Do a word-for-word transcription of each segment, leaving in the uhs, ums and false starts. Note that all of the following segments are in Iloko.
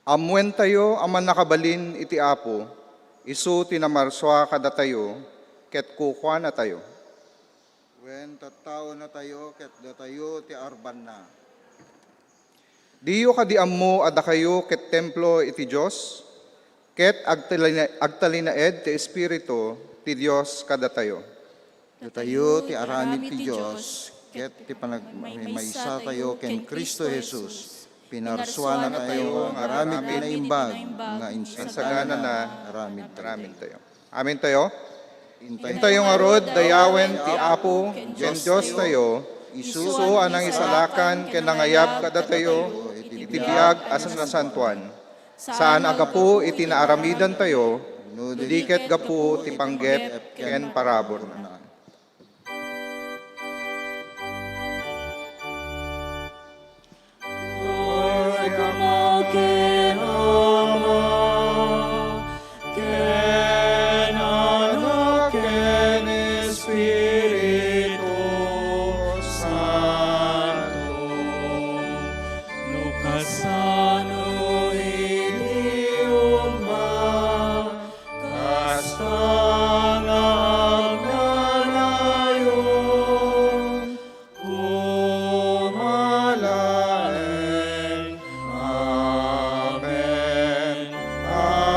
Ammoentayo a mannakabalin iti Apo, isu ti namarsua kadatayo, ket kukuanatayo. Wen tattaonatayo ket datayo ti arbanna. Diyo kadi ammo a dakayo ket templo iti Dios, ket agtalina-, agtalinaed ti Espiritu ti Dios kadatayo. Datayo ti aramid ti Dios, ket ti panagmaymaysatayo ken Cristo Jesus, pinarsuanatayo nga aramid ti naimbag nga insaganana aramid tayo. Amen tayo. Intayo ngarud dayawen ti Apo ken Diostayo, isu a nangisalakan ken nangayab kadatayo iti biag a nasantoan. Saan a gapu iti naaramidantayo, no di ket gapu ti panggep ken paraburna. Glory ken Ama, ken Anak, ken Espiritu Santo. No kasano idi umma, kasta nga agnanayon, koma laeng. Amen. Amen.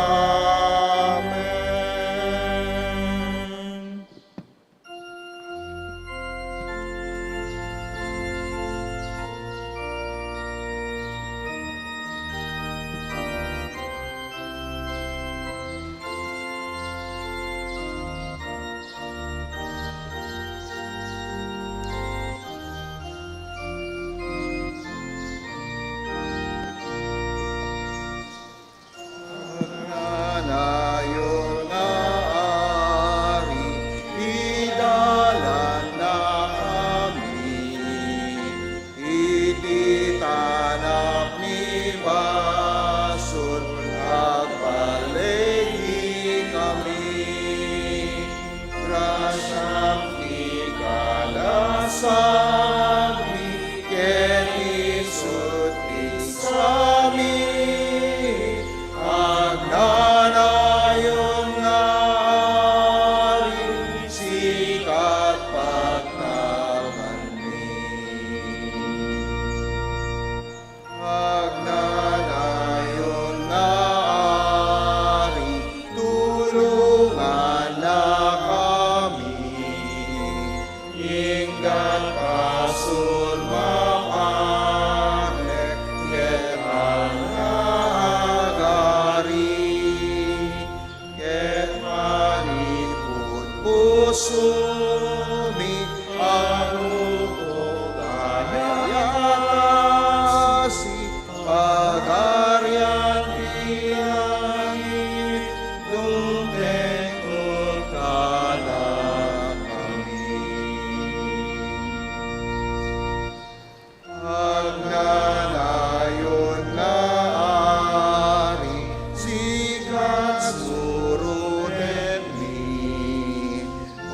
Agnanayon nga Ari, idalannakami iti tanap ni basol, agballigikami. Grasiam ti kalasagmi ket isut' ti sami. Agnanayon nga Ari, sika ti pagtabanmi. Agnanayon nga Ari, tulongannakami. Inggat basol, maparek ket agari. Ket manipud pusomi, agrupo, kayatasi, Pagarian ti langit, dumteng kadakami. Agnanayon nga Ari, sika ti suronenmi.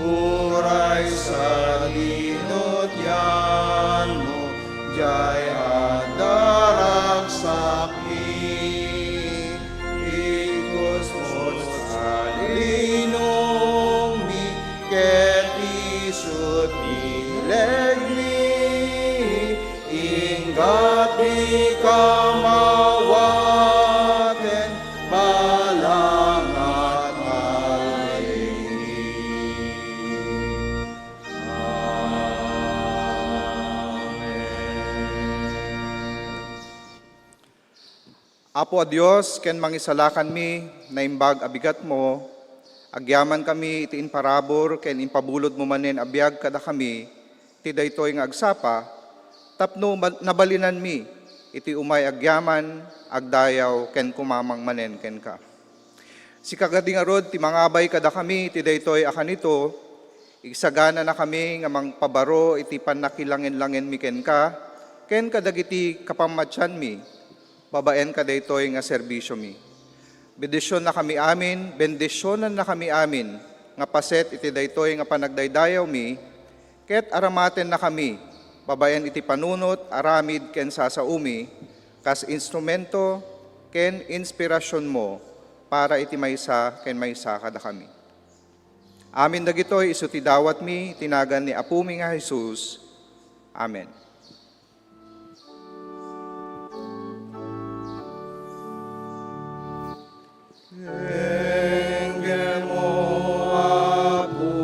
Uray saginutyanmo, diay adda ragsakmi. Ikusmos a linongmi, ket isut' ti bilegmi. Inggat dika mawaten, balangat malenggi. Amen. Apo a Dios ken Mangisalakanmi, naimbag a bigatmo, agyamankami iti imparabur ken impabulodmo manen a biag kadakami, ti daytoy nga agsapa, tapno ma-, nabalinanmi iti umay agyaman, agdayaw, ken kumamang manen kenka. Sika kadi ngarud ti mangabay kadakami iti daytoy a kanito, igsagananakami nga mangpabaro iti pannakilangen-langenmi kenka, ken kadagiti kapammatianmi, babaen kadaytoy nga serbisiomi. Bendisionnakami amin, bendisionannakami amin nga paset iti daytoy nga panagdaydayawmi, ket aramatennakami babaen iti panunot, aramid, ken sasaomi, kas instrumento ken inspirasionmo para iti maysa ken maysa kadakami. Amin dagitoy isu ti dawatmi iti nagan ni Apomi nga Jesus. Amen. Tenggem, O Apo,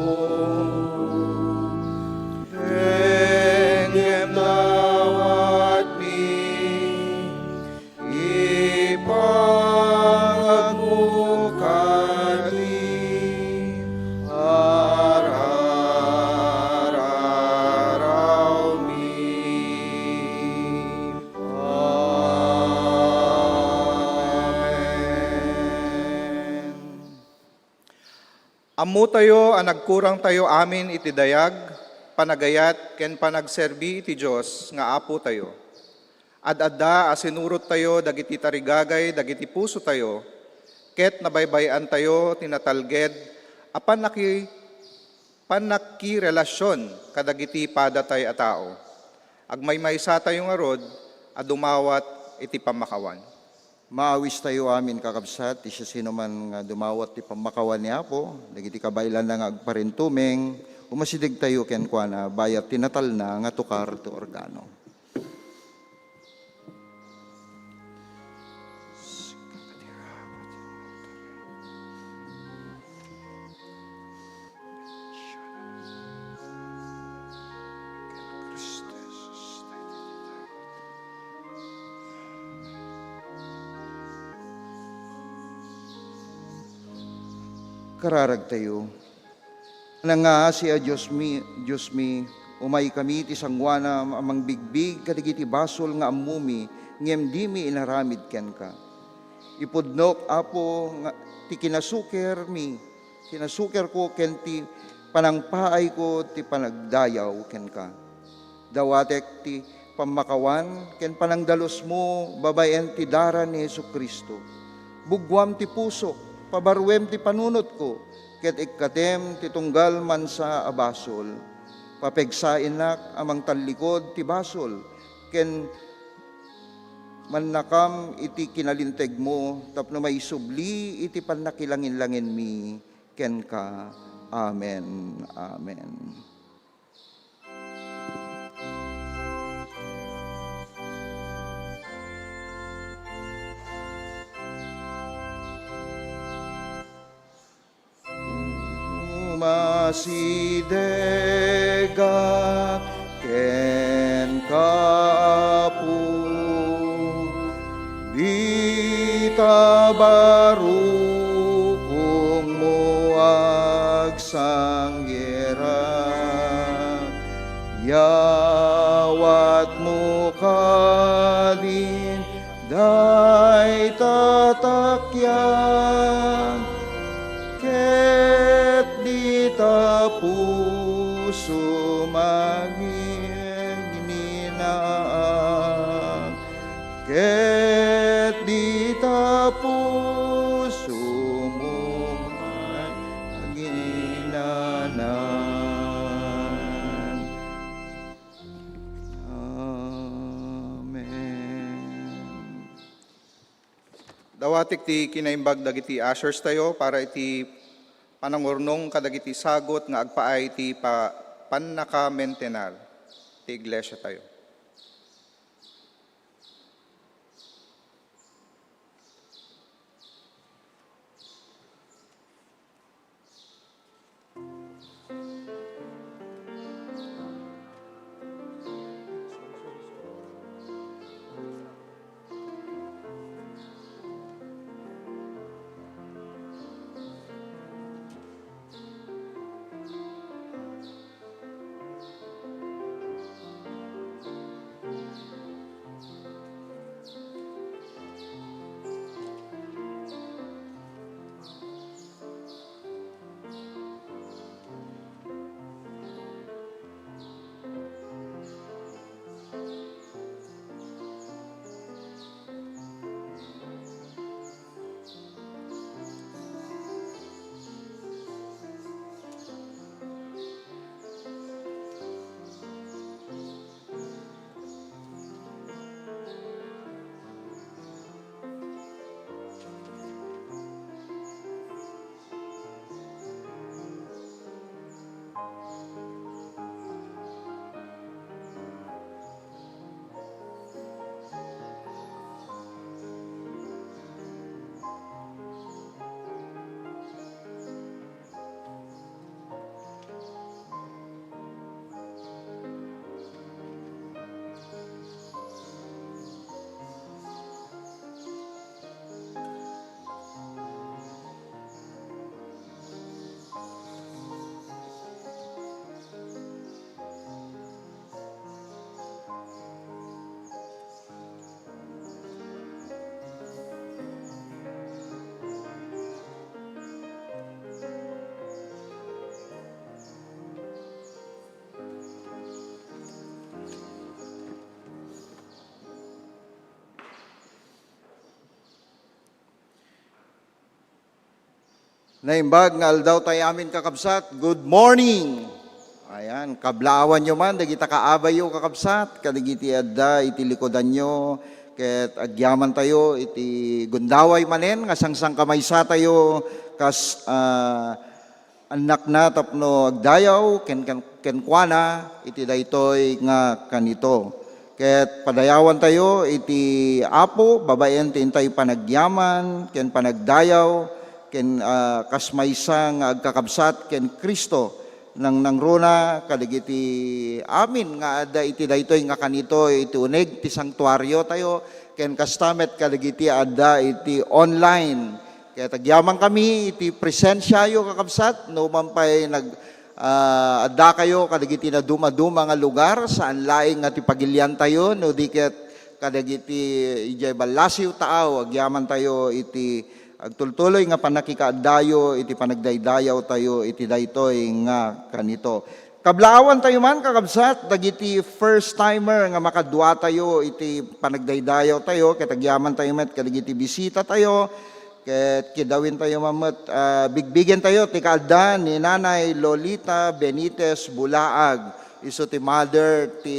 tenggem dawatmi, ipangagmo kadi ararawmi. Amen. Ammotayo a nagkurangtayo amin iti dayag, panagayat, ken panagserbi iti Dios nga Apotayo. Ad-adda a sinurottayo dagiti tarigagay dagiti pusotayo, ket nabaybay-antayo ti natalged a pannaki-, pannakirelasion kadagiti padatay a tao. Agmaymaysatayo ngarud a dumawat iti pammakawan. Maawistayo amin, kakabsat, ti siasinoman nga dumawat ti pammakawan ni Apo, dagiti kabaelanna nga agparintumeng, umasidegtayo kenkuana bayat ti natalna nga tukar ti organo. Kararagtayo. Nangaasi a Diosmi, Diosmi, umaykami ti sangoanam a mangbigbig kadagiti basol nga ammomi ngem dimi inaramid kenka. Ipudnok, Apo, nga ti kinasukermi, kinasukerko ken ti panangpaayko ti panagdayaw kenka. Dawatek ti pammakawan ken panangdalusmo babaen ti dara ni Jesu-Cristo. Buggoam ti pusok, pabaruem ti panunotko, ket ikkatem ti tunggal mansa a basol. Papegsaennak a mangtallikod ti basol, ken mannakam iti kinalintegmo tapno maisubli iti pannakilangin-langinmi kenka. Amen. Amen. Umasidegak kenka, Apo, dita barukongmo agsanggirak. Yawatmo kadin dayta takkian, ket dita puso magininaak, ket dita puso mo maginanan. Amen. Dawatek ti kinaimbag dagiti ushers tayo para iti panangurnong kadagiti sagut nga agpaay iti pa-, pannakamentenar ti iglesia tayo. Naimbag nga aldaw tayo amin, kakabsat. Good morning! Ayan, kablaawanyo man, dagita kaabayo, kakabsat, kadagiti adda iti likudanyo, ket agyaman tayo iti gundaway manen nga sangsangkamaysa tayo kas, ah, annakna tapno agdayaw ken, ken, kenkuana iti daytoy nga kanito. Ket padayawan tayo iti Apo babaen ti intay panagyaman ken panagdayaw ken, ah, kas maysa nga agkakabsat ken Cristo, nangnangruna kadagiti amin nga adda iti daytoy nga kanito iti uneg ti santuario tayo ken kasta met kadagiti adda iti online. Ket agyamankami iti presensiayo, kakabsat, no man pay nag-, ah, adda kayo kadagiti nadumaduma nga lugar, saan laeng nga ti pagiliantayo, no di ket kadagiti idiay ballasiw taaw, agyamantayo iti agtultuloy nga pannakikaaddayo iti panagdaydayawtayo iti daytoy nga kanito. Kablaawantayo man, kakabsat, dagiti first timer nga makaduatayo iti panagdaydayawtayo, ket agyamantayo met kadagiti bisitatayo, ket kidawintayo man met, ah, bigbigentayo ti kaadda ni Nanay Lolita Benitez Bulaag. Isu ti mother ti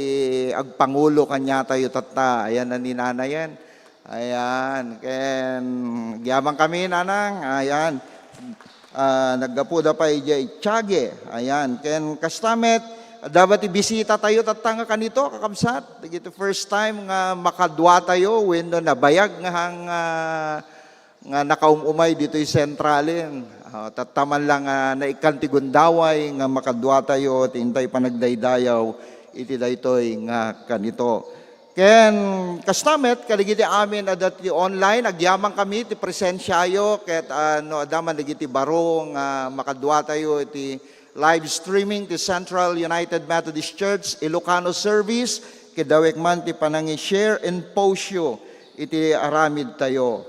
agpangulo kaniatayo tatta. Ayan na ni Nanayen. Ayan, ken agyamankami, Nanang. Ayan. Ah, naggapuda pay idiay Tiague. Ayan, ken kasta met, adda met ti bisitatayo tatta nga kanito, kakabsat. Dagiti first time nga makaduatayo wenno nabayag nga hang, ah, nga nakaum-umay ditoy Centralen. Ah, tatta man lang, ah, naikkan ti gundaway nga makaduatayo ti intay panagdaydayaw iti daytoy nga kanito. Ken kasta met, kadagiti amin adda ti online, agyamankami ti presensiayo, ket, ah, no adda man dagiti baro nga makaduatayo iti live streaming ti Central United Methodist Church Ilocano Service, kidawek man ti panangi-share and post-yo iti aramidtayo.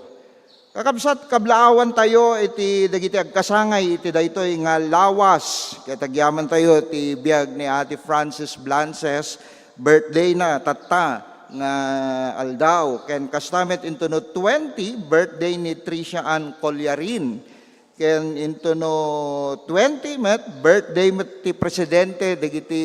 Kakabsat, kablaawantayo iti dagiti agkasangay iti daytoy nga lawas. Ket agyamantayo ti biag ni Ate Frances Blances, birthday na tatta nga aldaw. Ken kasta met intono twenty, birthday ni Tricia Ann Collarin. Ken intono twenty met, birthday met ti presidente dagiti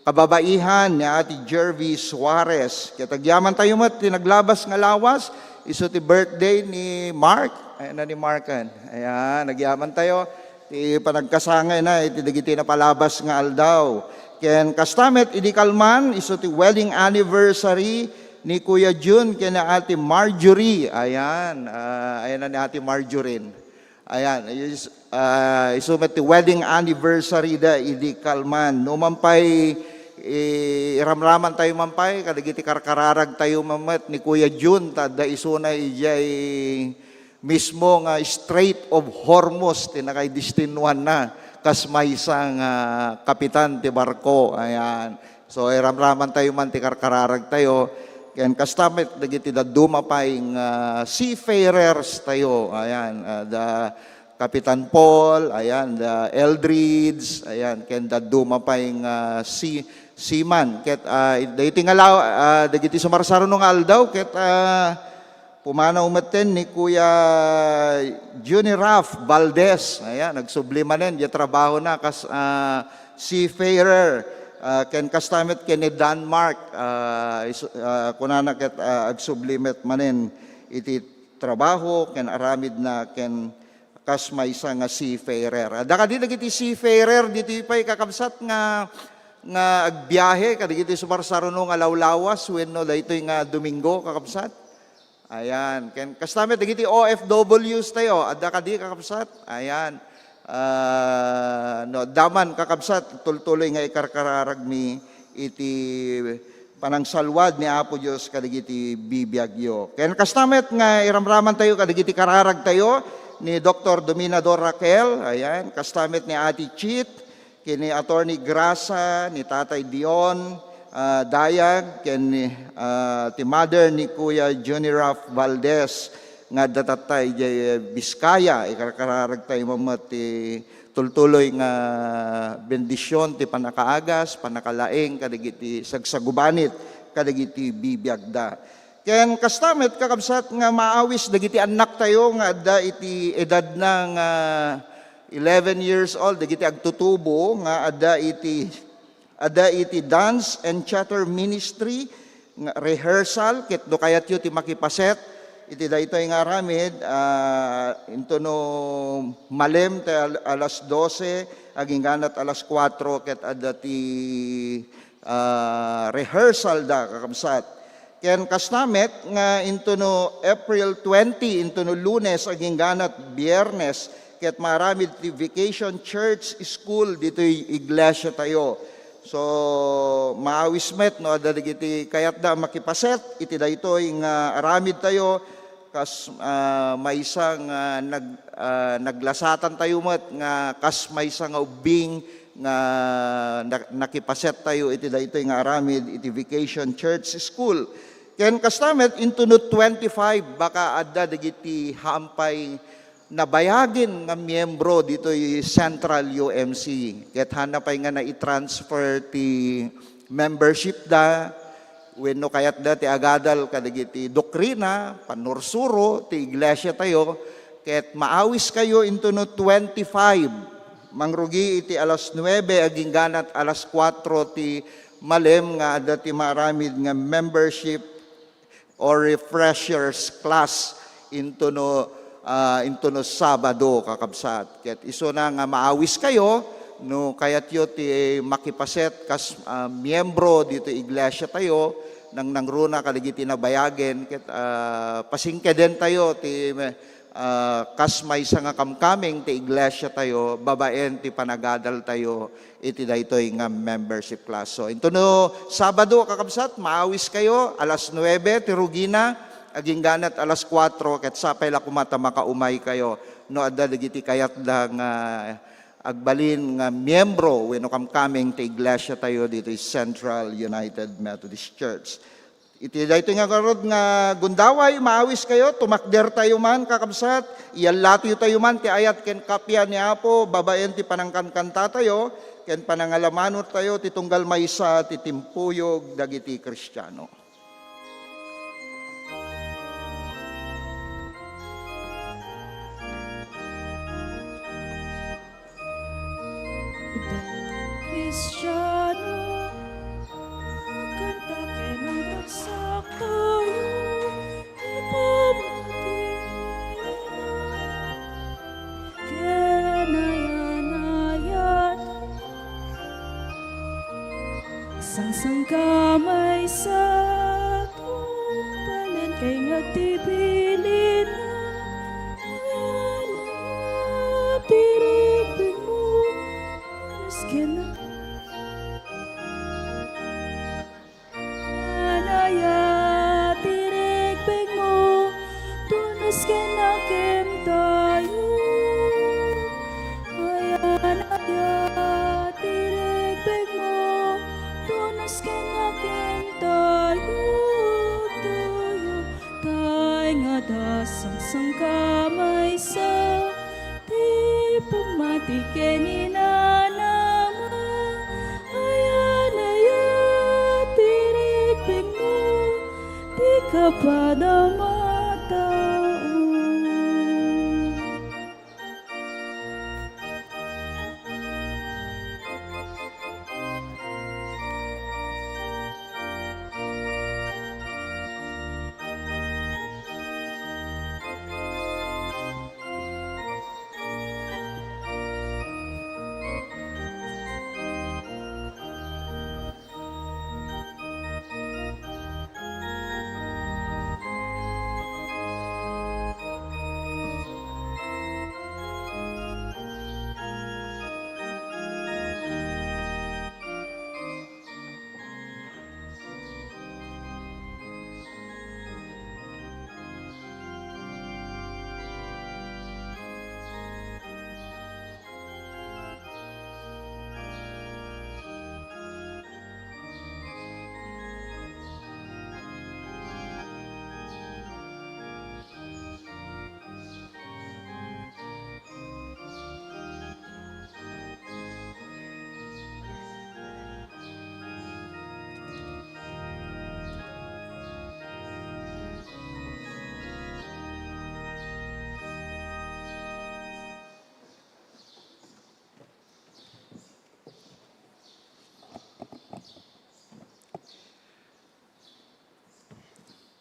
kababaihan ni Ate Jervis Suarez. Ket agyamantayo met ti naglabas nga lawas, isu ti birthday ni Mark. Ayan na ni Markan. Ayan, agyamantayo ti panagkasangayna iti dagiti napalabas nga aldaw. Ken kasta met idi kalman, isu ti wedding anniversary ni Kuya Jun ken ni Ate Marjorie. Ayan, ah, ayan na ni Ate Marjorie. Ayan, is-, ah, isu met ti wedding anniversary da idi kalman. No man pay, i-, iramramantayo man pay, kadagiti karkararagtayo man met ni Kuya Jun, ta adda isuna idiay mismo nga Strait of Hormuz ti nakaidestinuanna kas maysa nga kapitan ti barko. Ayan. So, iramramantayo man ti karkararagtayo. Ken kasta met dagiti dadduma pay nga seafarers tayo. Ayan, ah, da Kapitan Paul, ayan, da Eldridge, ayan, ken dadduma pay nga sea-, seaman. Ket, ah, dagiti nga law-, ah, dagiti sumarsaruno nga aldaw, ket, ah, pumanaw metten ni Kuya Juniraf Valdez. Ayan, nagsubli manen, diay trabahona kas, ah, seafarer, ah, ken kasta met ken ni Denmark, ah, isu-, ah, kunana ket, ah, agsubli met manen iti trabaho ken aramidna ken kas maysa nga seafarer. Adda kadi dagiti seafarer ditoy pay, kakabsat, nga, nga agbiahe kadagiti sumarsaruno nga lawlawas wenno daytoy nga Domingo, kakabsat? Ayan. Ken kasta met dagiti O F Ws tayo. Adda kadi, kakabsat? Ayan. Ah, no, adda man, kakabsat, tultuloy nga ikarkararagmi iti panangsalwad ni Apo Dios kadagiti bibiagyo. Ken kasta met nga iramramantayo kadagiti kararagtayo ni Doktor Dominador Raquel, ayan, kasta met ni Ate Chit, ken ni Attorney Grasa, ni Tatay Dion, ah, Dayag, ken ni, ah, ti mother ni Kuya Johnny Ralph Valdez nga adda tatta idiay Vizcaya. Ikarkararagtayo met ti tultuloy nga bendision ti pannakaagas, pannakalaeng kadagiti sagsagubanit kadagiti bibiagda. Ken kasta met, kakabsat, nga maawis dagiti annaktayo nga adda iti edadna nga eleven years old, dagiti agtutubo nga adda iti, adda iti Dance and Theater Ministry nga rehearsal, ket no kayatyo ti makipaset iti daytoy nga aramid, ah, intono malem ti al-, alas dose, agingganat alas kuatro, ket adda ti ah, rehearsal da, kakabsat. Ken kasta met nga intono April twenty, intono Lunes, agingganat Biyernes, ket maaramid ti Vacation Church School ditoy iglesia tayo. So, maawis met no adda dagiti kayatda a makipaset iti daytoy nga aramid tayo, kas, ah, maysa nga nag-, ah, naglasatan tayo met nga kas maysa nga ubbing nga na-, nakipaset tayo iti daytoy nga aramid iti Vacation Church School. Ken kasta met, intono twenty-five, baka adda dagiti hampay nabayagen nga miembro ditoy Central U M C. Ket haanna pay nga naitransfer ti membership da, wenno kayatda ti agadal kadagiti doktrina, pannursuro ti iglesia tayo, ket maawiskayo intono twenty-five, mangrugi iti alas nuebe agingganat alas kuatro ti malem nga adda ti maaramid nga membership or refreshers class intono, ah, intono Sabado, kakabsat. Ket isuna nga maawiskayo, no kayatyo ti makipaset kas, ah, miembro ditoy iglesia tayo, nangnangruna kadagiti nabayagen, ket, ah, pasingkedentayo ti, ah, kas maysa nga kamkameng ti iglesia tayo, babaen ti panagadal tayo iti daytoy nga membership class. So, intono Sabado, kakabsat, maawiskayo, alas nuebe ti rugina, agingganat alas kuatro, ket sapay la koma ta makaumaykayo no adda dagiti kayatda nga agbalin nga miembro wenno kamkameng ti iglesia tayo ditoy Central United Methodist Church. Iti daytoy nga garud nga gundaway, maawiskayo, tumakdertayo man, kakabsat, iallatayo tayo man ti ayat ken kappia ni Apo babaen ti panangkankantatayo ken panangalamantayo ti tunggal maysa ti timpuyog dagiti Kristiano. Kristiano, kanta ken agsaksaktayo, ipamati ken ayan-ayat. Sangsangka maysa, palen kay nga ti bilin, ayan-ayat ti rikpikmo, punas ken Ayan-ayat ti rikpikmo, tunos ken nakemtayo. Ayan-ayat ti rikpikmo, tunos ken nakemtayo. Tayo, tayo nga da sangsangka maysa. Ti pamati ken inanama, ayan-ayat ti rikpikmo, ti kapadamataon.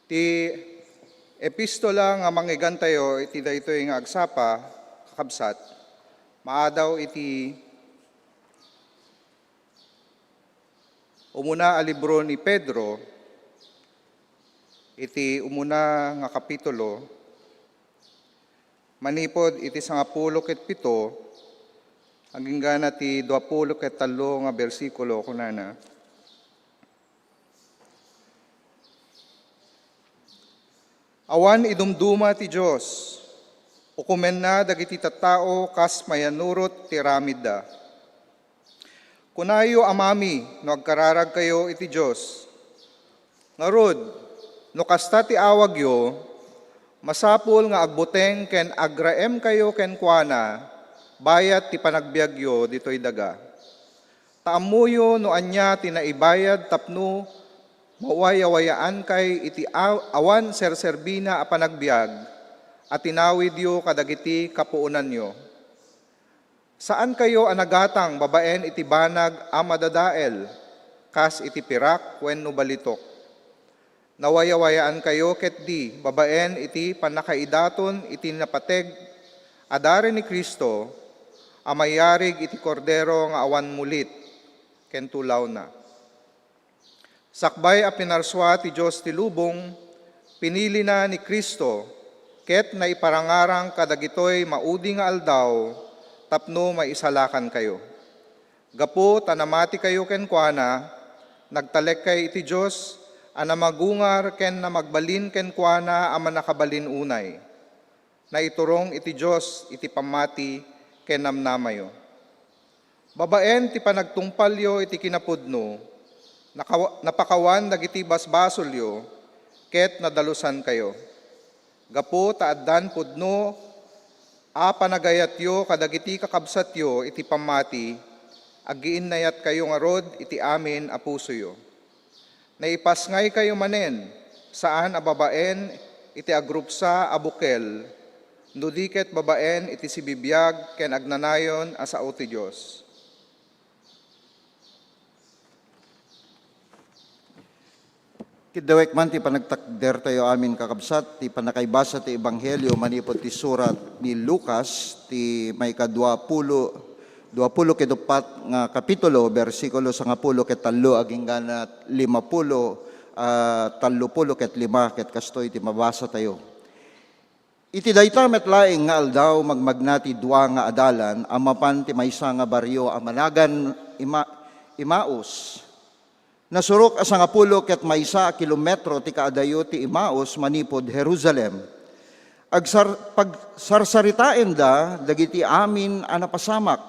Ti epistola nga manggigantayo iti daytoy nga agsapa, kakabsat, maadaw iti umuna a libro ni Pedro, iti umuna nga kapitulo, manipud iti sangapulo ket pito, agingga na ti duapulo ket tallo nga bersikulo, kunana, "Awan idumduma ti Dios, ukomenna dagiti tattao kas mayannurot ti aramidda." Kunayo a mami no agkararagkayo iti Dios. Ngarud, no kasta ti awagyo, masapul nga agbuteng ken agraemkayo kenkuana bayat ti panagbiagyo ditoy daga. Ta ammoyo no ania ti naibayad tapno mawayawayaankay iti aw-, awan serserbina a panagbiag a tinawidyo kadagiti kapuonanyo. Saankayo a nagatang babaen iti banag a madadael, kas iti pirak wenno balitok. Nawayawayaankayo ketdi babaen iti pannakaidaton iti napateg a dari ni Cristo a mayarig iti Kordero nga awan mulit ken tulawna. Sakbay a pinarsua ti Dios ti lubong, pinilina ni Cristo ket naiparangarang kadagitoy maudi nga aldaw tapno maisalakankayo. Gapu ta namatikayo kenkuana, nagtalekkay iti Dios a namagungar ken namagbalin kenkuana a mannakabalin unay. Naiturong iti Dios iti pammati ken namnamayo. Babaen ti panagtungpalyo iti kinapudno, nakawa-, napakawan dagiti basbasolyo ket nadalusankayo. Gapu ta addan pudno a panagayatyo kadagiti kakabsatyo iti pammati, aggiinnayatkayo ngarud iti amin a pusoyo. Naipasngaykayo manen, saan a babaen iti agrupsa a bukel, no di ket babaen iti sibibiag ken agnanayon a sao ti Dios. Kiddawek man ti panagtakdertayo amin, kakabsat, ti pannakaibasa ti Ebanghelio manipud ti surat ni Lucas, ti maikadua pulo, dua pulo ket uppat nga kapitulo, bersikulo sangapulo ket tallo, agingga na lima pulo, ah, tallo pulo ket lima, ket kastoy ti mabasatayo. Iti dayta met laeng nga aldaw, magmagna ti dua nga adalan a mapan ti maysa nga barrio a managan Ima-, Emaus. Nasurok a sangapulo ket maysa a kilometro ti kaadayo ti Emaus manipud Jerusalem. Agsar-, pagsarsaritaenda dagiti amin a napasamak.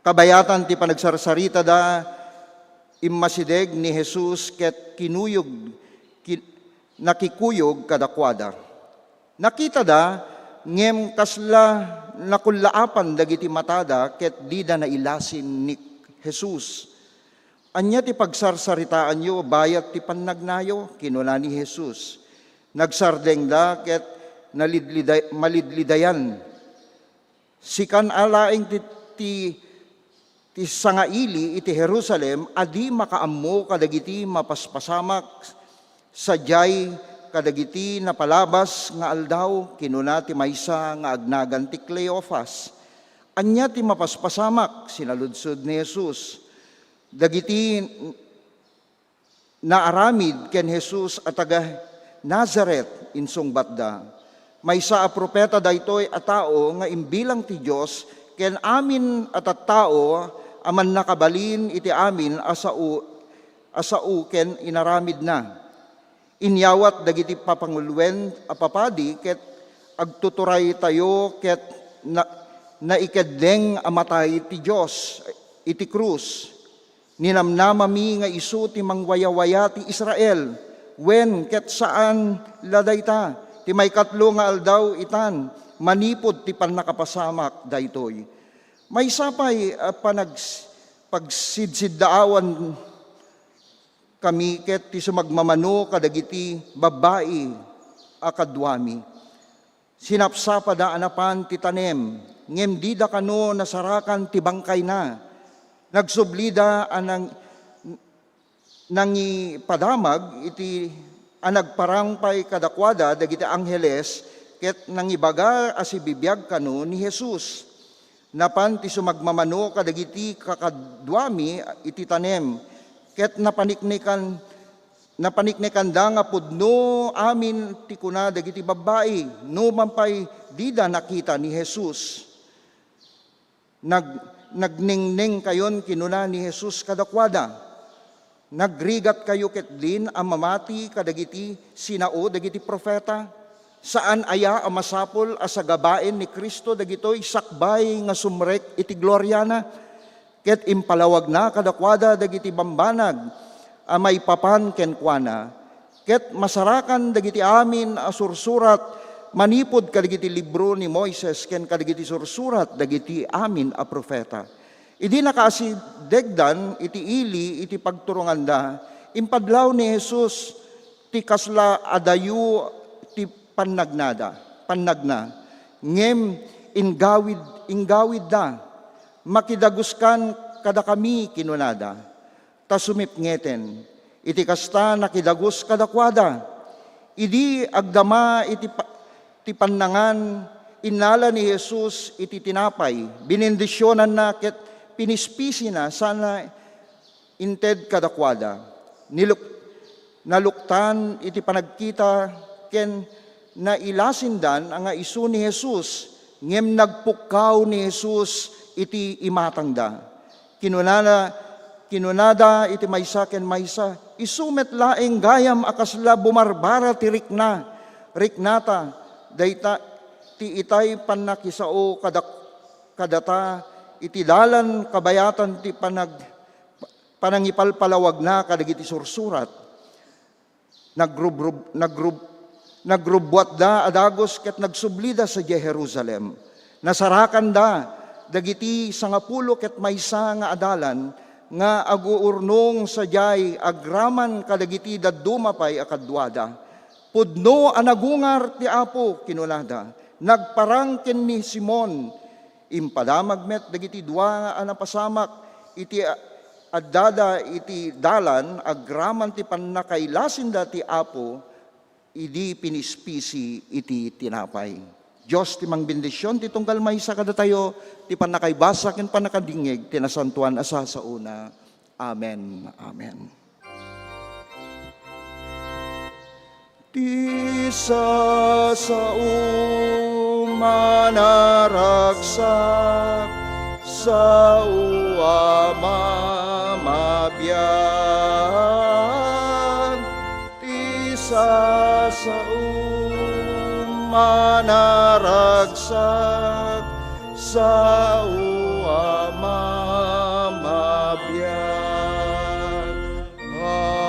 Kabayatan ti panagsarsaritada, immasideg ni Jesus ket kinuyog, ki-, nakikuyog kadakuada. Nakitada, ngem kasla nakullaapan dagiti matada ket dida nailasin ni Jesus. "Ania ti pagsarsaritaanyo bayat ti pannagnayo?" kinuna ni Jesus. Nagsardengda ket nalidlida-, malidlidayan. Sikan a laeng ti, ti, ti sangaili iti Jerusalem a di makaammo kadagiti mapaspasamak sadiay kadagiti napalabas nga aldaw, kinuna ti maysa nga agnagan ti Cleofas. "Ania ti mapaspasamak?" sinaludsod ni Jesus. "Dagiti naaramid ken Jesus a taga-Nazaret," insungbatda. "Maysa a propeta daytoy a tao nga imbilang ti Dios ken amin a tattao a mannakabalin iti amin a sao, a sao ken inaramidna. Inyawat dagiti papanguloen a papadi ket agtuturaytayo ket na-, naikeddeng a matay ti Dios iti krus. Ninamnamami nga isu ti mangwayawaya ti Israel, wen ket saan la dayta ti maikatlo nga aldaw itan manipud ti pannakapasamak daytoy." Maysa pay a panags-, pagsidsiddaawan kami ket ti sumagmamano kadagiti babbai a kaduami. Sinapsapada a napan ti tanem, ngem dida kano nasarakan ti bangkayna. Nagsublida a nang-, nangipadamag iti a nagparang pay kadakuada dagiti angheles ket nangibaga a sibibiag kano ni Jesus. Napan ti sumagmamano kadagiti kakaduami iti tanem, ket napaniknikan-, napaniknikanda nga pudno amin ti kuna dagiti babbai, numan pay dida nakita ni Jesus. Nag-, "Nagnengnengkayon," kinuna ni Jesus kadakuada. "Nagrigatkayo ketdin a mamati kadagiti sinao dagiti profeta? Saan aya a masapul a sagabaen ni Cristo dagitoy sakbay nga sumrek iti gloriana?" Ket impalawagna kadakuada dagiti bambanag a maipapan kenkuana, ket masarakan dagiti amin a sursurat manipud kadagiti libro ni Moises ken kadagiti sursurat dagiti amin a profeta. Idi nakaasidegdan iti ili iti pagturonganda, impadlaw ni Jesus ti kasla adayo ti pannagnada, pannagna, ngem inggawid-, inggawidda. "Makidaguskan kadakami," kinunada. Ta sumipngeten. Iti kasta, nakidagus kadakuada. Idi agdama iti pa-, ti pannangan, innala ni Jesus iti tinapay, binindisionanna ket pinispisina sana inted kadakuada. Niluk-, naluktan iti panagkita ken nailasindan nga isu ni Jesus, ngem nagpukkaw ni Jesus iti imatangda. Kinunana, kinunada iti maysa ken maysa, "Isu met laeng gayam a kasla bumarbara ti rikna, riknata, dayta ti itay pannakisao kadak-, kadata iti dalan kabayatan ti panag-, panangipalpalawagna kadagiti sursurat." Nagrub-, nagrub-, nagrubbuatda a dagus ket nagsublida sadiay Jerusalem. Nasarakanda dagiti sangapulo ket maysa nga adalan nga aguurnong sadiay agraman kadagiti dadduma pay a kaduada. "Pudno a nagungar ti Apo," kinunada. "Nagparang ken ni Simon." Impadamag met dagiti dua a napasamak iti a-, addada iti dalan agraman ti pannakailasinda ti Apo idi pinispisi iti tinapay. Dios ti mangbendision ti tunggal maysa kadatayo ti pannakaibasa ken pannakadingngeg ti nasantoan a sasaona. Amen. Amen. Ti sasaom a naragsak, sao a mamabiag. Ti sasaom a naragsak, sao a mamabiag. Amen.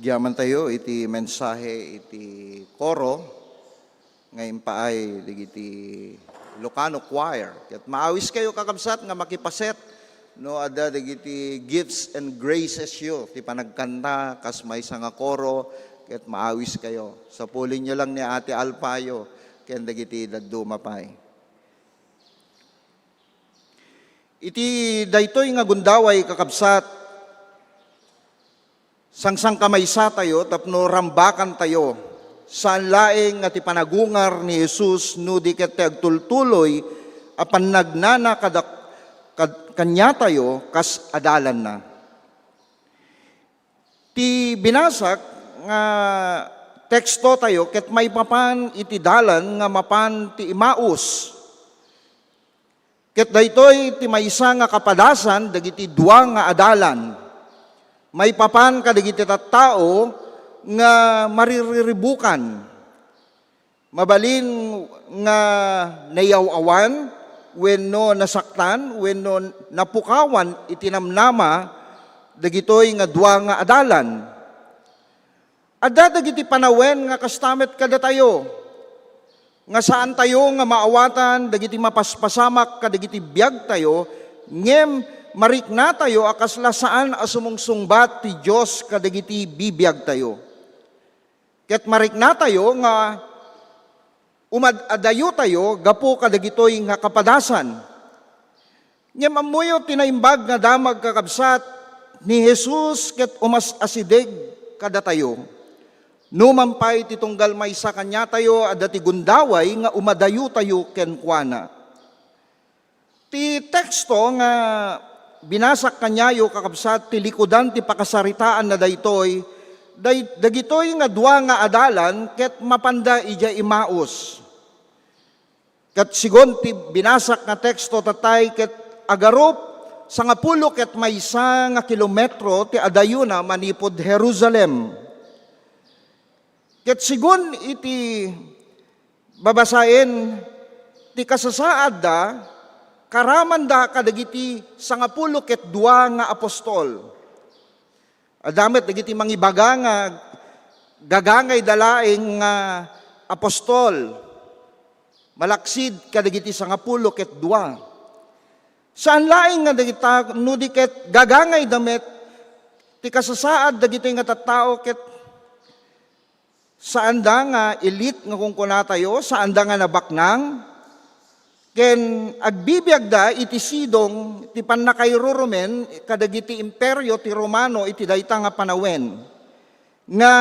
Agyamantayo iti mensahe iti koro nga impaay dagiti Ilocano Choir. Ket maawiskayo, kakabsat, nga makipaset no adda dagiti gifts and graces yo ti panagkanta kas maysa nga koro, ket maawiskayo. Sapulinyo lang ni Ate Alpayo ken dagiti dadduma pay. Iti daytoy nga gundaway, kakabsat, sangsangkamaysatayo tapno rambakantayo. Saan laeng nga ti panagungar ni Jesus no di ket ti agtultuloy a pannagnana kada, kad, kaniatayo kas adalanna. Ti binasak nga tekstotayo ket maipapan iti dalan nga mapan ti Emmaus. Ket daytoy ti maysa nga kapadasan dagiti dua nga adalan. Maipapan kadagiti tattao nga maririribukan. Mabalin nga nayaw-awan wenno nasaktan wenno napukawan iti namnama dagitoy nga dua nga adalan. Adda dagiti panawen nga kasta met kadatayo, nga saantayo nga maawatan dagiti mapaspasamak kadagiti biagtayo, ngem mariknatayo a kasla saan a sumungsungbat ti Dios kadagiti bibiagtayo. Ket mariknatayo nga umad-adayotayo gapu kadagitoy nga kapadasan. Ngem ammoyo ti naimbag nga damag, kakabsat, ni Jesus ket umas-asideg kadatayo. Numan pay ti tunggal maysa kaniatayo, adda ti gundaway nga umadayotayo kenkuana. Ti teksto nga binasak kaniayo, kakabsat, ti likudan ti pakasaritaanna daytoy, day-, dagitoy nga dua nga adalan ket mapanda idiay Emmaus. Ket sigun ti binasak nga teksto, tatay, ket agarup sangapulo ket maysa nga kilometro ti adayona manipud Jerusalem. Ket sigun iti babasaen, ti kasasaadda, karamanda kadagiti sangapulo ket dua nga apostol. Adda met dagiti mangibaga nga gagangayda laeng nga apostol, malaksid kadagiti sangapulo ket dua. Saan laeng nga dagita, no di ket gagangayda met ti kasasaad dagitoy nga tattao ket saanda nga elite nga kunkunatayo, saanda nga nabaknang, ken agbibiagda iti sidong ti pannakairurumen kadagiti imperio ti Romano iti dayta nga panawen, nga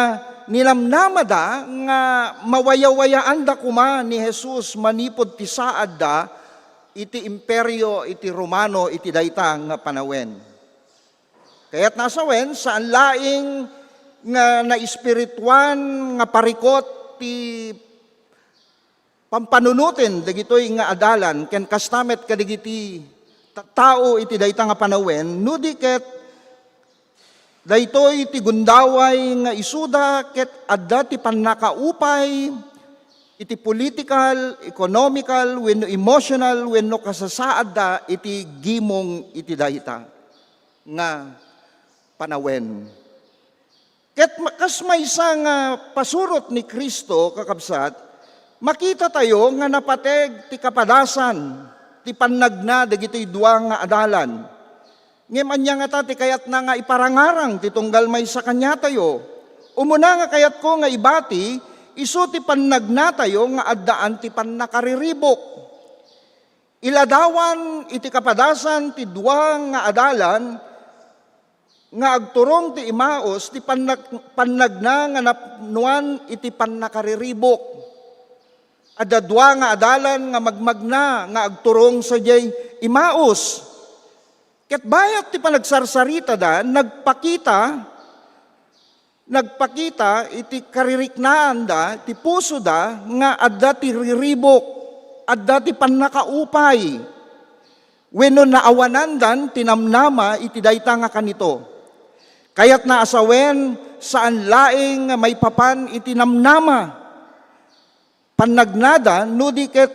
ninamnamada nga mawayawayaanda koma ni Jesus manipud ti saadda iti imperio iti Romano iti dayta nga panawen. Kayatna a sawen, saan laeng nga naespirituan nga parikut ti pampanunoten dagitoy nga adalan ken kasta met kadagiti tattao iti dayta nga panawen, no di ket daytoy ti gundaway nga isuda ket adda ti pannakaupay iti political, economical, wenno emotional, wenno kasasaadda iti gimong iti dayta nga panawen. Ket ma-, kas maysa nga pasurot ni Cristo, kakabsat, makitatayo nga napateg ti kapadasan ti pannagna dagitoy dua nga adalan. Ngem ania ngata ti kayatna nga iparangarang ti tunggal maysa kaniatayo? Umuna nga kayatko nga ibati, isu ti pannagnatayo nga addaan ti pannakariribuk. Iladawan iti kapadasan ti dua nga adalan nga agturong ti Emmaus ti pannag-, pannagna nga napnoan iti pannakariribuk. Adda dua nga adalan nga magmagna nga agturong sadiay Emmaus. Ket bayat ti panagsarsaritada, nagpakita nagpakita iti kaririknaanda ti pusoda nga adda ti riribuk, adda ti pannakaupay, wenno naawanandan ti namnama iti dayta nga kanito. Kayatna a sawen, saan laeng nga maipapan iti namnama. Pannagnada no di ket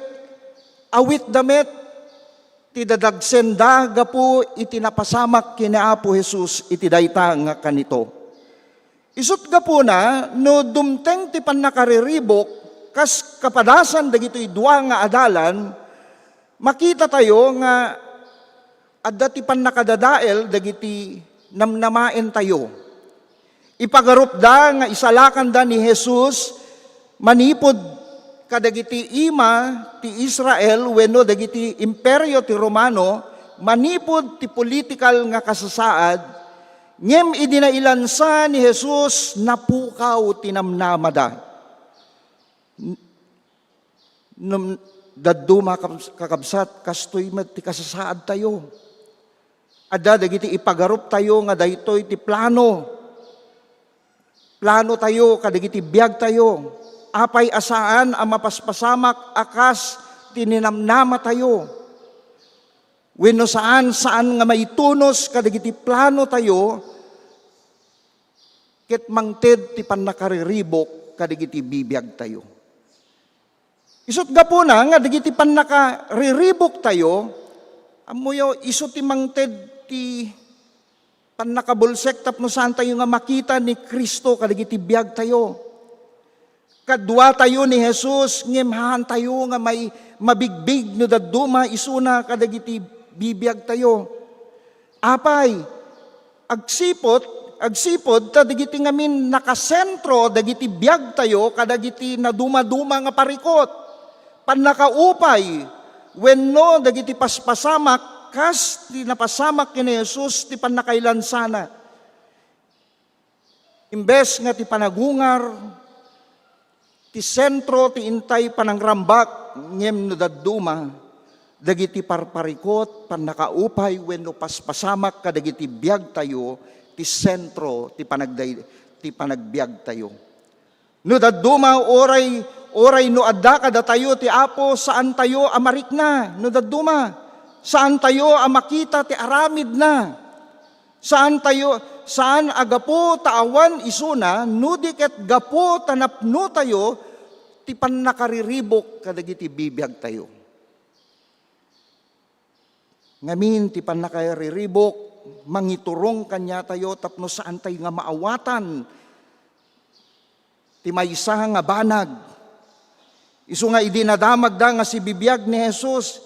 awitda met ti dadagsenda gapu iti napasamak ken ni Apo Jesus iti dayta nga kanito. Isut' gapuna, no dumteng ti pannakariribuk kas kapadasan dagitoy dua nga adalan, makitatayo nga adda ti pannakadadael dagiti namnamaentayo. Ipagarupda nga isalakanda ni Jesus manipud kadagiti ima ti Israel wenno dagiti imperio ti Romano manipud ti politikal nga kasasaad, ngem idi nailansa ni Jesus, napukaw ti namnamada. N-, num-, dadduma, kab-, kakabsat, kastoy met ti kasasaadtayo. Adda dagiti ipagaruptayo nga daytoy ti plano. Planotayo kadagiti biagtayo. Apay a saan a mapaspasamak a kas ti ninamnamatayo? Wenno saan, saan nga maitunos kadagiti planotayo ket mangted ti pannakariribuk kadagiti bibiagtayo. Isut' gapuna nga dagiti pannakariribuktayo, ammoyo, isu ti mangted ti pannakabulsek tapno saantayo nga makita ni Cristo kadagiti biagtayo. Kaduatayo ni Jesus, ngem haantayo nga may mabigbig no dadduma isuna kadagiti bibiagtayo. Apay, agsipud, agsipud ta dagiti ngamin nakasentro dagiti biagtayo kadagiti nadumaduma nga parikut, pannakaupay, wenno dagiti paspasamak kas ti napasamak ken ni Jesus ti pannakailansana. Imbes nga ti panagungar, ti sentro ti intay panangrambak, ngem no dadduma, dagiti parparikut, pannakaupay, wenno paspasamak kadagiti biagtayo, ti sentro ti panagday-, ti panagbiagtayo. No dadduma, uray, uray no adda kadatayo ti Apo, saantayo a marikna. No dadduma, saantayo a makita ti aramidna. Saan tayo, saan a gapu ta awan isuna, no di ket gapu ta napnotayo ti pannakariribuk kadagiti bibiagtayo. Ngamin ti pannakariribuk, mangiturong kaniatayo tapno saantayo nga maawatan ti maysa nga banag. Isu nga idi nadamagda nga sibibiag ni Jesus,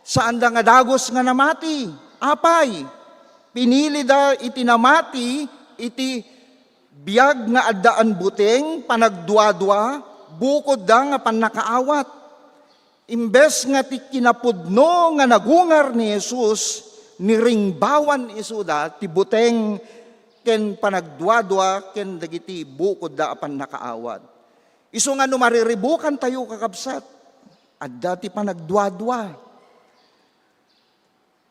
saanda nga dagus nga namati. Apay, pinilida iti namati iti biag nga addaan buteng, panagduadua, bukodda nga pannakaawat. Imbes nga ti kinapudno nga nagungar ni Jesus, niringbawan isuda ti buteng ken panagduadua ken dagiti bukodda a pannakaawat. Isu nga no mariribukantayo, kakabsat, adda ti panagduadua.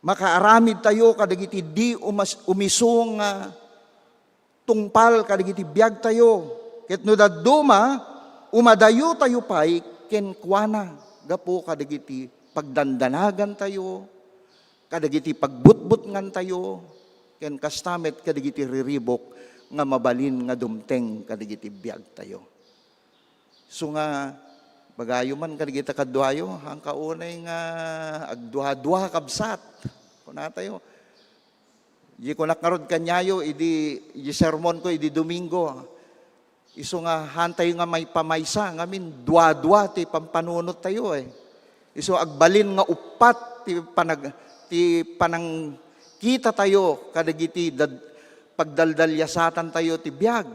Makaaramidtayo kadagiti di umas-, umisu nga tungpal kadagiti biagtayo. Ket no dadduma, umadayotayo pay kenkuana gapu kadagiti pagdandanagantayo, kadagiti pagbutbutngantayo, ken kasta met kadagiti riribuk nga mabalin nga dumteng kadagiti biagtayo. Isu nga, bagayo man kadagiti kaduayo, haanka unay nga agduadua, kabsat. Kunatayo, di kunak ngarud kaniayo, idi, idi sermonko, idi Domingo. Isu nga, haantayo nga maipamaysa, ngamin, duadua ti pampanunottayo, eh. Isu agbalin nga uppat ti panag-, ti panangkitatayo kadagiti dad-, pagdaldaliasatantayo ti biag.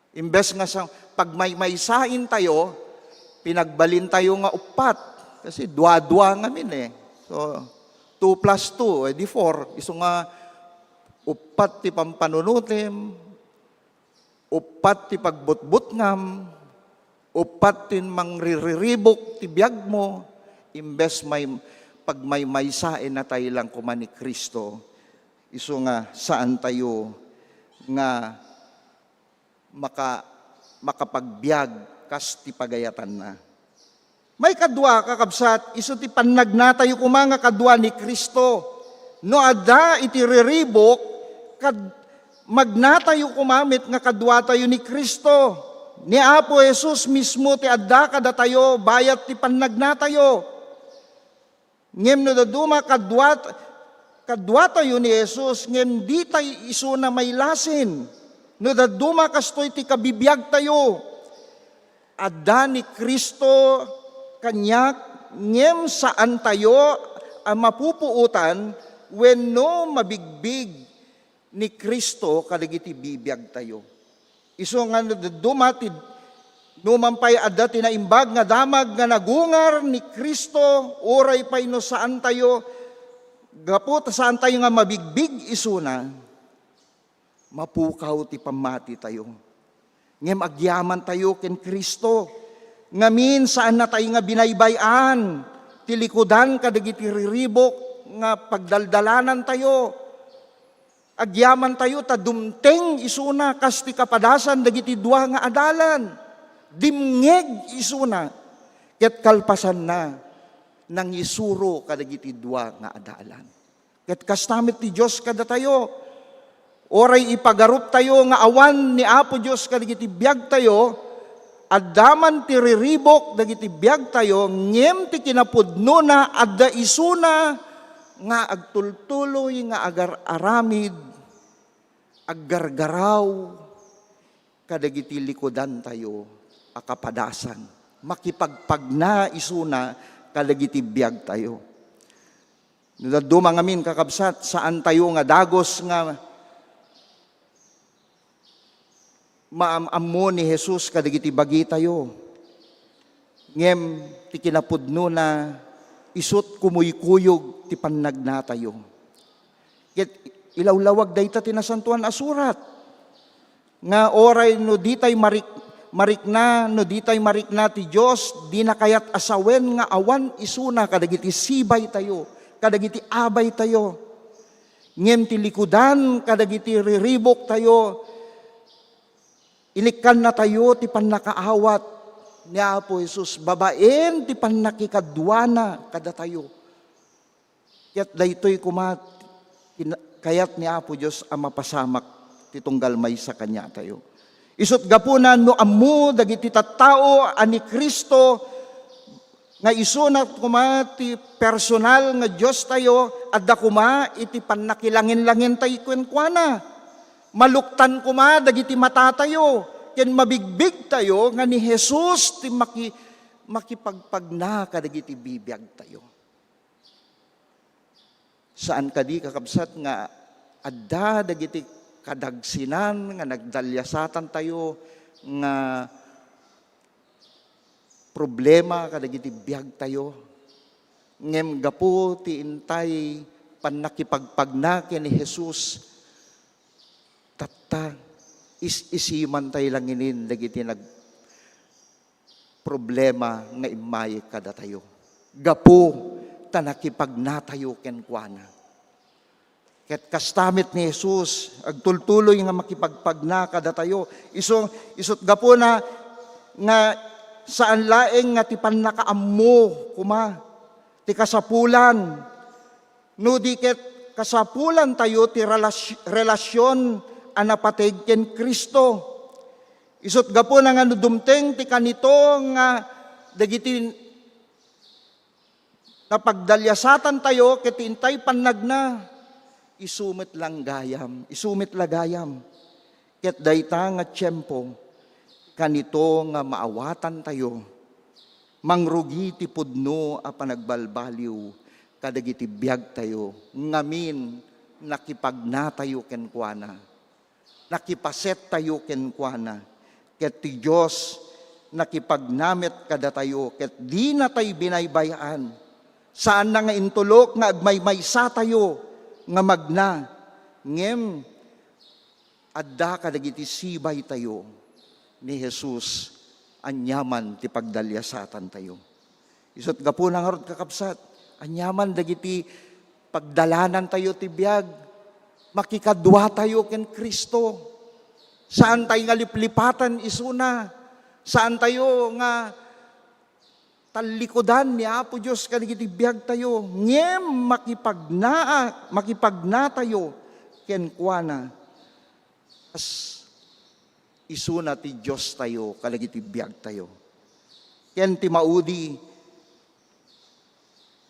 Imbes nga sa pagmaymaysaentayo, pinagbalintayo nga uppat. Kasi dua-dua ngamin eh. So, two plus two, eh, di four. Isu nga uppat ti pampanunutem, uppat ti pagbutbutngam, uppat ti mangririribuk ti biagmo, imbes may pagmaymaysaennatay lang koma ni Cristo. Isu nga saantayo nga maka-, makapagbiag kas ti pagayatanna. Maikadua, kakabsat, isu ti pannagnatayo koma nga kadua ni Cristo. No adda iti riribuk, kad-, magnatayo koma met nga kaduatayo ni Cristo. Ni Apo Jesus mismo ti adda kadatayo bayat ti pannagnatayo. Ngem no dadduma, kadua-, kaduatayo ni Jesus, ngem ditay isuna mailasin. No dadduma kastoy ti kabibiagtayo, adda ni Cristo kaniak, ngem saantayo a mapupuotan wenno mabigbig ni Cristo kadagiti bibiagtayo. Isu nga no dadduma ti, numan pay adda ti naimbag nga damag nga nagungar ni Cristo, uray pay no saantayo, gapu ta saantayo nga mabigbig isuna, mapukaw ti pammatitayo. Ngem agyamantayo ken Cristo. Ngamin, saannatayo nga binaybay-an ti likudan kadagiti riribuk nga pagdaldalanantayo. Agyamantayo ta dumteng isuna kas ti kapadasan dagiti dua nga adalan. Dimngeg isuna, ket kalpasanna, nangisuro kadagiti dua nga adalan. Ket kasta met ti Dios kadatayo. Uray ipagaruptayo nga awan ni Apo Dios kadagiti biagtayo, adda man ti riribuk dagiti biagtayo, ngem ti kinapudnona, adda isuna nga agtultuloy nga agar-aramid, aggargaraw kadagiti likudantayo a kapadasan. Makipagpagna isuna kadagiti biagtayo. No dadduma ngamin, kakabsat, saantayo nga dagus nga maam-ammo ni Jesus kadagiti bagitayo. Ngem ti kinapudnona, isut' kumuykuyog ti pannagnatayo. Ket ilawlawag dayta ti Nasantoan a Surat, nga uray no ditay marik-, marikna, no ditay marikna ti Dios, dina kayat a sawen nga awan isuna kadagiti sibaytayo, kadagiti abaytayo. Ngem ti likudan kadagiti riribuktayo, ilikkannatayo ti pannakaawat ni Apo Jesus babaen ti pannakikaduana kadatayo. Ket daytoy koma ti na-, kayat ni Apo Dios a mapasamak ti tunggal maysa kaniatayo. Isut' gapuna no ammo dagiti tattao a ni Cristo nga isuna koma ti personal nga Diostayo, adda koma iti pannakilangin-langintay kenkuana. Maluktan koma dagiti matatayo ken mabigbigtayo nga ni Jesus ti maki-, makipagpagna kadagiti bibiagtayo. Saan kadi, kakabsat, nga adda dagiti kadagsinan nga nagdaliasatantayo nga problema kadagiti biagtayo. Ngem gapu ti intay pannakipagpagna ken ni Jesus, tatta, is-isimantay langinin dagiti nag-, problema nga immaye kadatayo. Gapu ta nakipagnatayo kenkuana. Ket kasta met ni Jesus, agtultuloy nga makipagpagna kadatayo. Isu-, isut' gapuna nga saan laeng nga ti pannakaammo koma ti kasapulan, no di ket kasapulantayo ti relas-, relasyon a napateg ken Cristo. Isut' gapuna nga no dumteng ti kanito nga dagiti napagdaliasatantayo ket ti intay pannagna, isu met la gayam, isu met la gayam. Ket dayta nga tiempo, kanito nga maawatantayo, mangrugi ti pudno a panagbalbaliw kadagiti biagtayo, ngamin nakipagnatayo kenkuana. Nakipasettayo kenkuana, ket ti Dios nakipagna met kadatayo, ket dinatay binaybay-an. Saanna nga intulok nga agmaymaysatayo nga magna, ngem adda kadagiti sibaytayo ni Jesus aniaman ti pagdaliasatantayo. Isut' gapuna ngarud, kakabsat, aniaman dagiti pagdalanantayo ti biag, makikaduatayo ken Cristo. Saantayo nga liplipatan isuna. Saantayo nga tallikudan ni Apo Dios kadagiti biagtayo. Ngem makipagnaa-, makipagnatayo kenkuana. Kas isuna ti Diostayo kadagiti biagtayo. Ken ti maudi,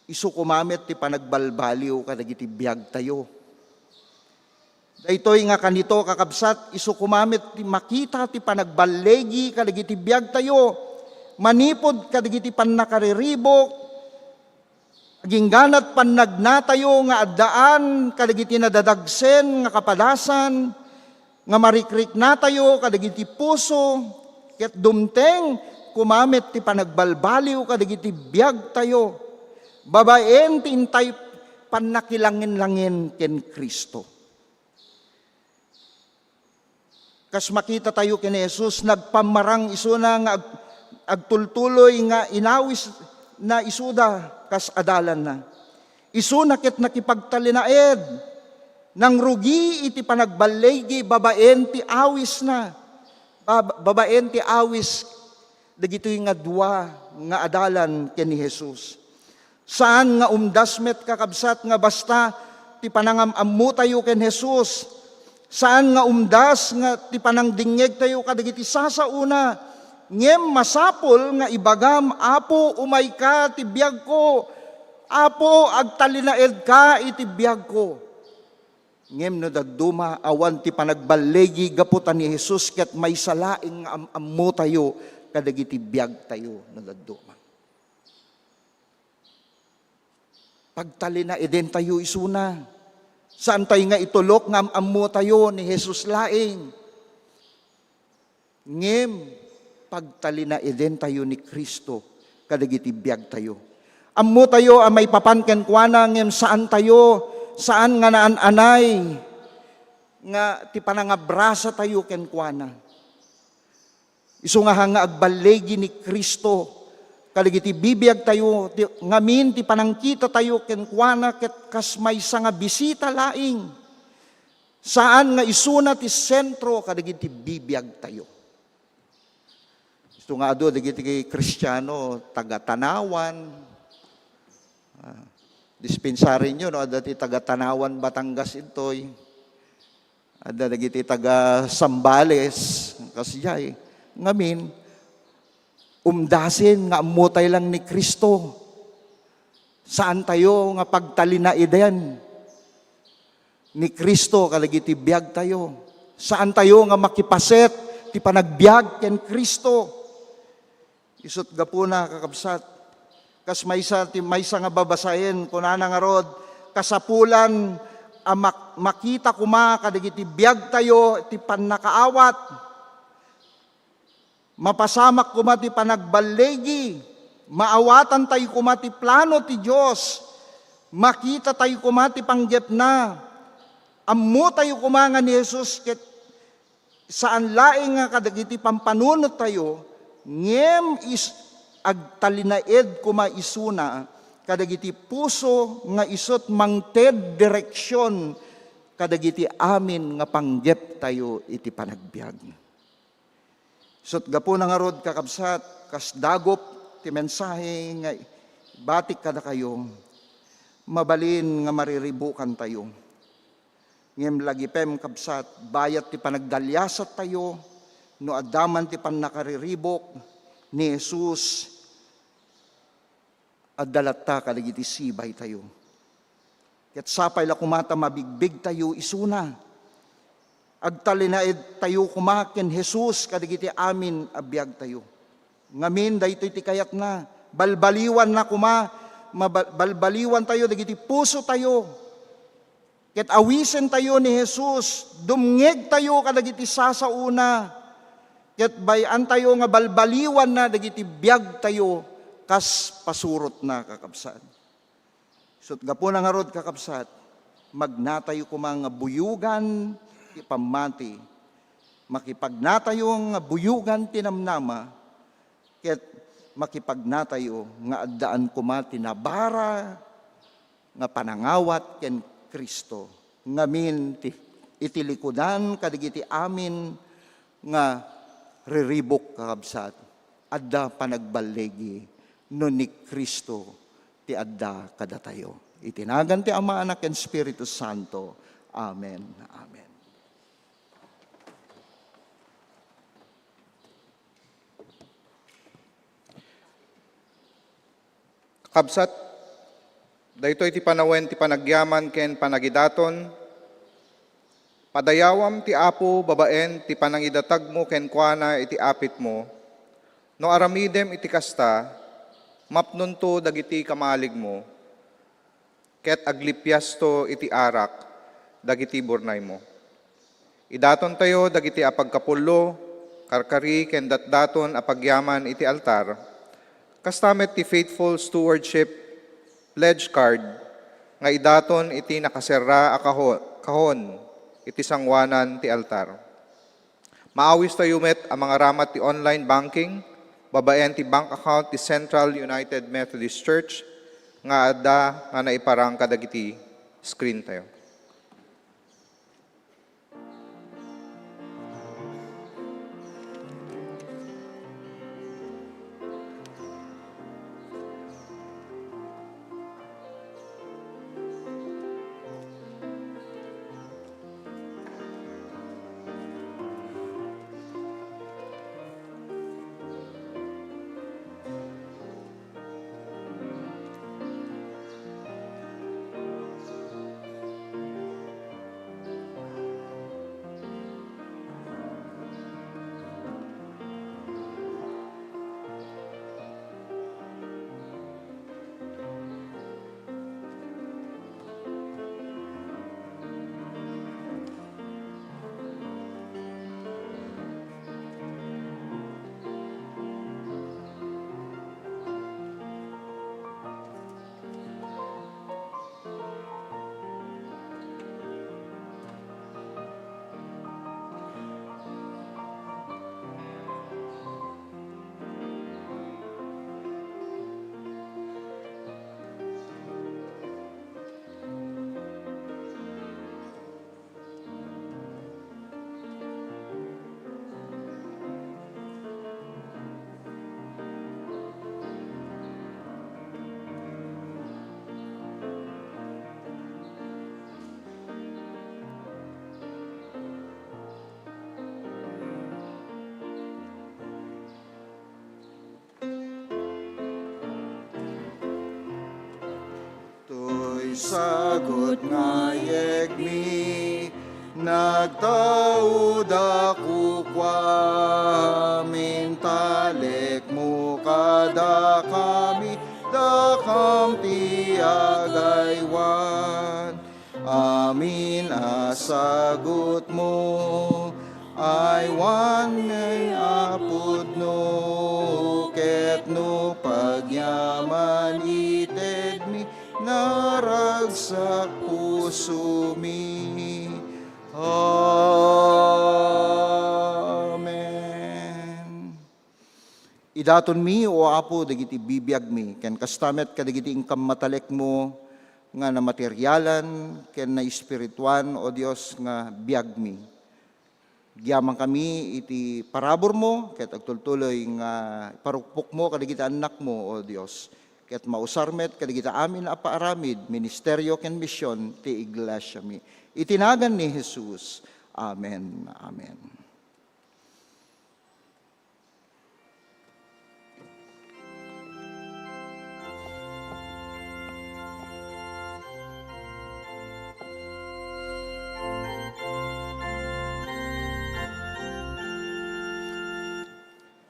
isu koma met ti panagbalbaliw kadagiti biagtayo. Daytoy nga kanito, kakabsat, isu koma met ti makita ti panagballigi kadagiti biagtayo manipud kadagiti pannakariribuk, agingganat pannagnatayo nga addaan kadagiti nadadagsen nga kapadasan, nga marikriknatayo kadagiti puso, ket dumteng koma met ti panagbalbaliw kadagiti biagtayo, babaen ti intay pannakilangenlangen ken Cristo. Kas makitatayo ken ni Jesus, nagpammarang isuna nga ag-, agtultuloy nga inawisna isuda kas adalanna. Isuna ket nakipagtalinaed, nangrugi iti panagballigi babaen ti awisna, bab-, babaen ti awis dagitoy nga dua nga adalan ken ni Jesus. Saan nga umdas met, kakabsat, nga basta ti panangam-ammotayo ken Jesus. Saan nga umdas nga ti panangdingngegtayo kadagiti sasaona. Ngem masapul nga ibagam, "Apo, umayka ti biagko. Apo, agtalinaedka iti biagko." Ngem no dadduma, awan ti panagballigi gapu ta ni Jesus ket maysa laeng nga am-ammotayo kadagiti biagtayo no dadduma. Pagtalinaedentayo isuna. Saantayo nga itulok nga am-ammotayo ni Jesus laeng. Ngem pagtalinaedentayo ni Cristo kadagiti biagtayo. Ammotayo a maipapan kenkuana, ngem saantayo, saan nga naan-anay nga ti panangabrasatayo kenkuana. Isu nga, nga agballigi ni Cristo kadagiti bibiagtayo, ti, ngamin ti panangkitatayo kenkuana ket kas maysa nga bisita laeng. Saan nga isuna ti sentro kadagiti bibiagtayo. Isu nga adu dagiti Kristiano taga Tanauan, ah, dispensarinyo, no, adda ti taga Tanauan, Batangas intoy. Adda dagiti taga Zambales, kasdiay. Ngamin, umdasen nga ammotay lang ni Cristo. Saantayo nga pagtalinaeden ni Cristo kadagiti biagtayo. Saantayo nga makipaset ti panagbiag ken Cristo. Isut' gapuna, kakabsat, kas maysa ti, maysa nga babasaen, kunana ngarud, kasapulan a mak-, makita koma kadagiti biagtayo ti pannakaawat. Mapasamak koma ti panagballigi, maawatantay koma ti plano ti Dios, makitatayo koma ti panggepna, ammotayo koma nga ni Jesus ket saan laeng nga kadagiti pampanunottayo, ngem is-, agtalinaed koma isuna kadagiti puso nga isut' mangted direksion kadagiti amin nga panggeptayo iti panagbiag. Isut' gapuna ngarud, kakabsat, kas dagup ti mensahe nga ibatik kadakayo, mabalin nga mariribukantayo. Ngem lagipem, kabsat, bayat ti panagdaliasattayo, no adda man ti pannakariribuk, ni Jesus adda latta kadagiti sibaytayo. Ket sapay la koma ta mabigbigtayo isuna. Agtalinaedtayo koma ken Jesus kadagiti amin a biagtayo. Ngamin, daytoy ti kayatna. Balbaliwanna koma, mabal-, balbaliwantayo dagiti pusotayo. Ket awisentayo ni Jesus, dumngegtayo kadagiti sasaona, ket bay-antayo nga balbaliwanna dagiti biagtayo kas pasurotna, kakabsat. Isut' gapuna ngarud, kakabsat, magnatayo koma nga buyogan ti pammati, makipagnatayo nga buyogan ti namnama, ket makipagnatayo nga addaan koma ti nabara nga panangawat ken Cristo ngamin ti, iti likudan kadagiti amin nga riribuk, kakabsat. Adda panagballigi no ni Cristo ti adda kadatayo. Iti nagan ti Ama, Anak, ken Espiritu Santo. Amen. Amen. Kakabsat, daytoy ti panawen ti panagyaman ken panagidaton. Padayawam ti Apo babaen ti panangidatagmo kenkuana iti apitmo. No aramidem iti kasta, mapnonto dagiti kamaligmo, ket aglipiasto iti arak dagiti burnaymo. Idatontayo dagiti apagkapullo, karkari, ken datdaton a pagyaman iti altar, kasta met ti faithful stewardship pledge card nga idaton iti nakaserra a kaho-, kahon iti sangoanan ti altar. Maawistayo met a mangaramat ti online banking babaen ti bank account ti Central United Methodist Church nga adda nga naiparang kadagiti screen tayo. Toy sagut nga yegmi, nagtaudak kukuam, intalekmo kadakami, dakam ti agaywan. Amin a sagutmo, aywan ngay a pudno, ket no pagyaman itedmi, naragsak pusomi. Amen. Idatonmi, O Apo, dagiti bibiagmi, ken kasta met kadagiti inkam matalekmo nga namaterialan ken naespirituan, O Dios, nga biagmi. Agyamankami iti paraburmo ket agtultuloy nga iparukpokmo kadagiti annakmo, O Dios, ket mausar met kadagiti amin a paaramid, ministerio ken mision ti iglesiami. Iti nagan ni Jesus. Amen. Amen.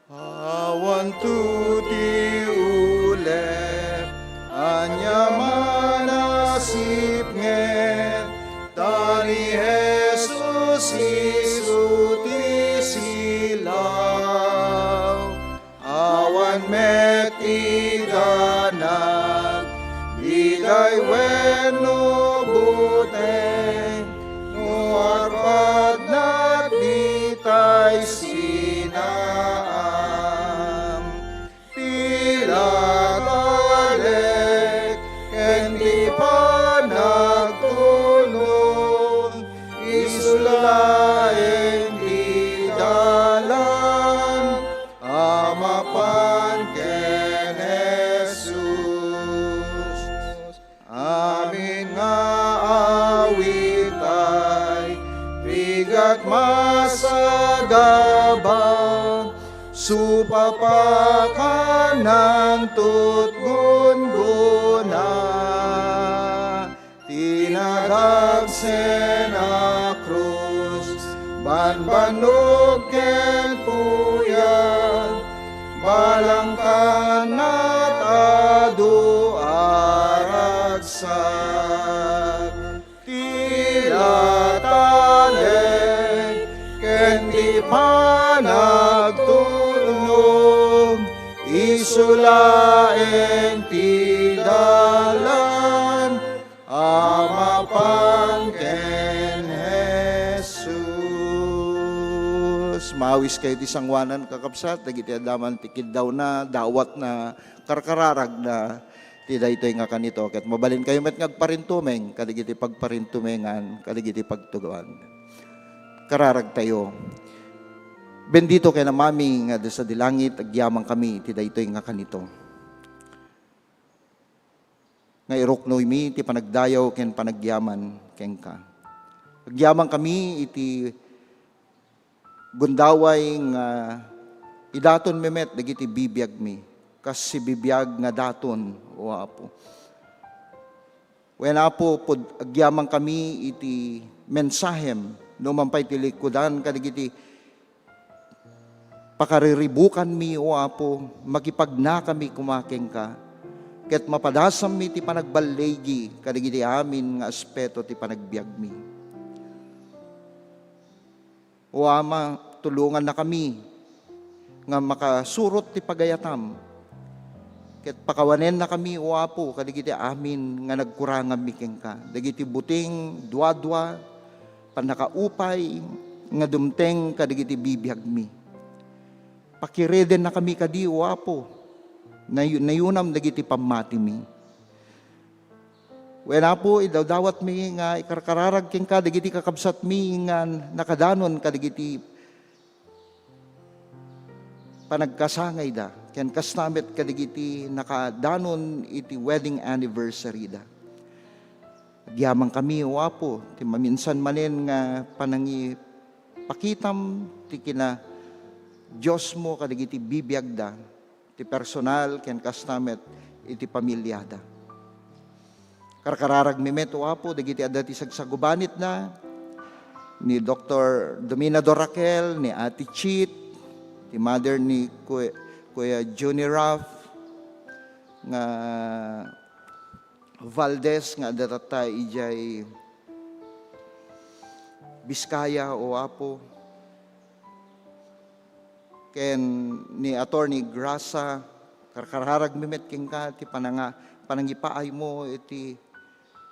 Awanto ti ulep, ania man a sipnget, ta ni Jesus isu ti silaw. Awan met ti danag, biday wenno buteng, no arpadna ditay sinaam. Ti latalek ken ti panagtulnog, isu laeng ti dalan a mapan ken Jesus. Amin nga awitay, rigat masagaba, supapakanan tutgunggona, tinadagsen a krus. Banbannog ken puyat, balangkan natado a ragsak. Ti latalek ken ti panagtulnog, isu laeng ti dalan a mapan ken Jesus. Maawis kayo ti sangoanan, kakabsat, dagiti adaman ti kiddawna, dawatna, karkararagna, ti daytoy nga kanito. Ket mabalinkayo met nga agparintumeng kadagiti pagparintumengan, kadagiti pagtugawan. Kararagtayo. Bendito ken Amami nga adda sadi langit, agyamankami iti daytoy nga kanito. Nga iruknoymi ti panagdayaw ken panagyaman kenka. Agyamankami iti gundaway nga idatonmi met dagiti bibiagmi, kas sibibiag nga daton, O Apo. Wen, Apo, pud-, agyamankami iti mensahem, no man pay ti likudan kadagiti pakariribukanmi, O Apo, makipagnakami koma kenka, ket mapadasammi ti panagballigi kadagiti amin nga aspeto ti panagbiagmi. O Ama, tulongannakami nga makasurot ti pagayatam, ket pakawanennakami, O Apo, kadagiti amin nga nagkuranganmi kenka, dagiti buting duadua, pannakaupay nga dumteng kadagiti bibiagmi. Pakiredennakami kadi, O Apo, nay-, nayunam dagiti pammatimi. Wen, Apo, idawdawatmi nga ikarkararag kenka dagiti kakabsatmi nga nakadanon kadagiti panagkasangayda, ken kasta met kadagiti nakadanon iti wedding anniversary-da. Agyamankami, O Apo, ti maminsan manen nga panangipakitam ti kina-Diosmo kadagiti bibiagda, ti personal, ken kasta met iti pamiliada. Karkararagmi met, O Apo, dagiti adda ti sagsagubanitna, ni Doktor Dominador Raquel, ni Ate Chit, ti mother ni Kuya, Kuya Johnny Raff, nga Valdez nga adda tatta idiay Biskaya, O Apo. Ken ni Attorney Grasa, karkararagmi met kenka ti pananga-, panangipaaymo iti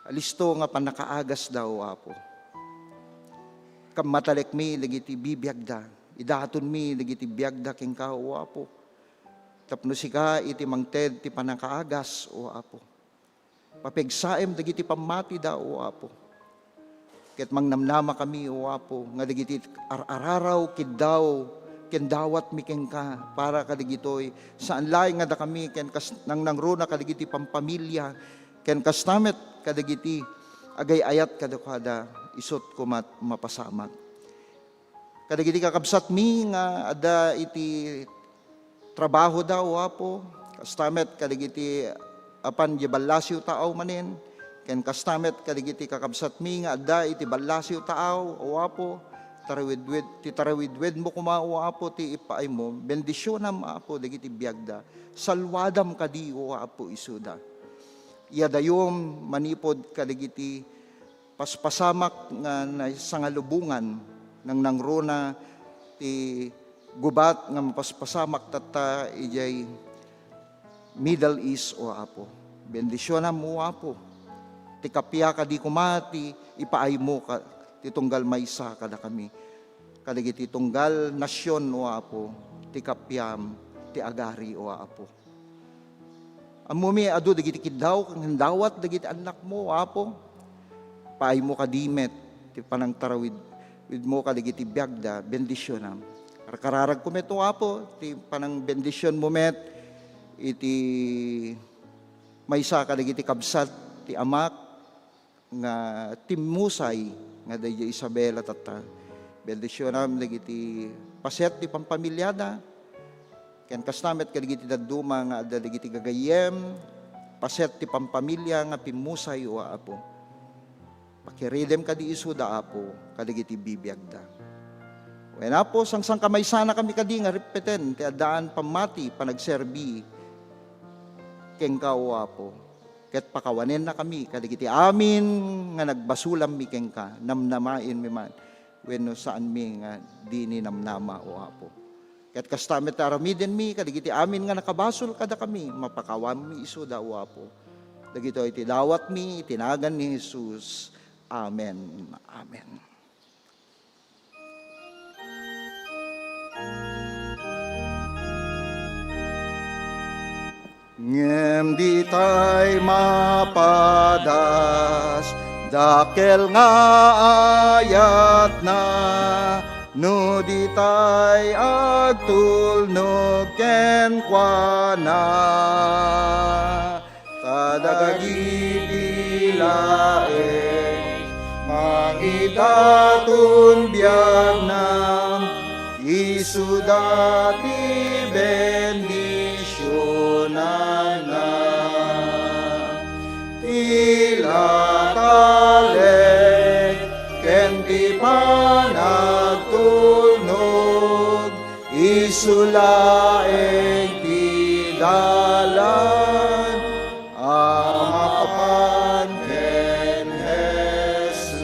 listo nga pannakaagasda, O Apo. Kammatalekmi dagiti bibiagda, idatonmi dagiti biagda kenka, O Apo. Tapno sika iti mangted ti pannakaagas, O Apo. Papigsaem dagiti pammatida, O Apo. Ket mangnamnamakami, O Apo, nga dagiti ar-araraw, kiddaw, ken dawatmi kenka para kadagitoy, saan laeng nga dakami ken kas-, nangnangruna kadagiti pampamilia, ken kasta met kadagiti agay-ayat kadakuada, isut' koma ti mapasamak. Kadagiti kakabsatmi nga adda iti trabahoda, O Apo, kasta met kadagiti apan di ballasiw taaw manen, ken kasta met kadagiti kakabsatmi nga adda iti ballasiw taaw, O Apo, tarawidwid-, ti tarawidwidmo koma, O Apo, ti ipaaymo. Bendisionam, Apo, dagiti biagda. Salwadam kadi, O Apo, isuda. Iyadayom manipud kadagiti paspasamak nga naisangalubongan, nangnangruna ti gubat nga mapaspasamak tatta idiay Middle East, O Apo. Bendisionam, O Apo, ti kappia kadi koma ti ipaaymo ka, ti tunggal maysa kadakami. Kadagiti tunggal nasion, O Apo, ti kappiam ti agari, O Apo. Ammomi, adu dagiti kiddaw, ken dawat dagiti annakmo, Apo. Paaymo kadi met ti panangtarawidmo kadagiti biagda, bendisionam. Karkararagko met, O Apo, ti panangbendisionmo met iti maysa kadagiti kabsat ti amak, nga timmusay nga daydiay Isabela tatta. Bendisionam dagiti paset ti pampamiliada, ken kasta met kadagiti dadduma nga adda dagiti gagayyem, paset ti pampamilia nga pimmusay, O Apo. Pakiridem kadi isuda, Apo, kadagiti bibiagda. Wen, Apo, sangsangkamaysanakami kadi nga reppeten ti addaan pammati, panagserbi kenka, O Apo, ket pakawanennakami kadagiti amin nga nagbasolanmi kenka, namnamaenmi man wenno saanmi nga dini namnama, O Apo. Ket kasta met ti aramidenmi kadagiti amin nga nakabasol kadakami, mapakawanmi isuda, O Apo. Dagitoy ti dawatmi iti nagan ni Jesus. Amen. Amen. Ngem ditay mapadas, dakkel nga ayatna, no ditay agtulnog kenkuana. Ta dagiti laeng mangidaton biagna, isuda ti bendisionanna. Ti latalek ken ti panagtulnog, isu laeng ti dalan a mapapan ken Jesus.